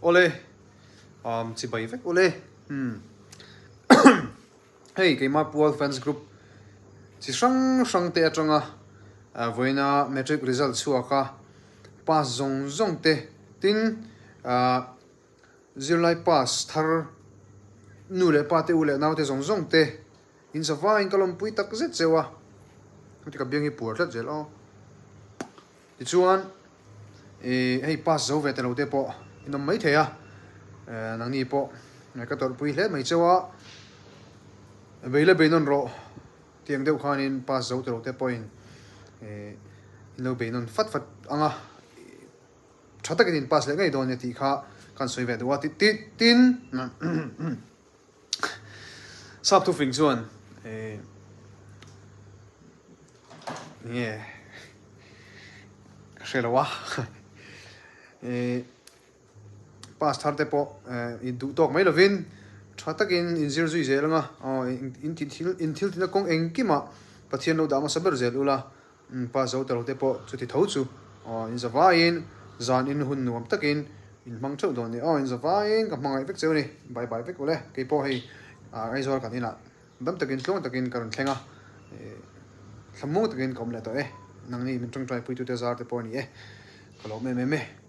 Awle um chibai vek ule umm hei keimah pual fans group chi hrang hrang te atanga vawiina matric result chhuak a pass zawng zawng te tin ah zirlai pass thar nu leh pa te u leh nau te zawng zawng te In zavaiin ka lawmpui tak zet zeuh a, heti ka biang hi puar tlat zel aw. Tichuan ih hei pass zo ve ta lo te pawh in awm mai thei a, nangni pawh ka tawrhpui hle mai cheu a, bei la bei nawn rawh tiang deuh khanin pass zo ta lo te pawhin ih in lo bei nawn fat fat ang a, tha takin in pass leh ngei dawn nia tih kha kan sawi ve duh a, tin. Sap thufing chuan eh nge ka hre lo a eh pass thar te pawh eh in duh tawk mai lovin tha takin in zir zui zel anga aw in thil in thil tina kawng engkimah Pathian lo dah hmasa ber zel ula. Pa zo talo te pawh chuti tho chu aw in zavaiin zan in hun nuam takin in hmang theuh dawn ni aw in zavaiin ka hmangaih vek cheu ni bye bye vek ule kei pawh hei Aizawl kan inah dam takin tluang takin ka rawn thleng a thlamuang takin ka awm leh tawh e nangni min tawngtai puitute zar te pawh a ni e ka lawm em em e.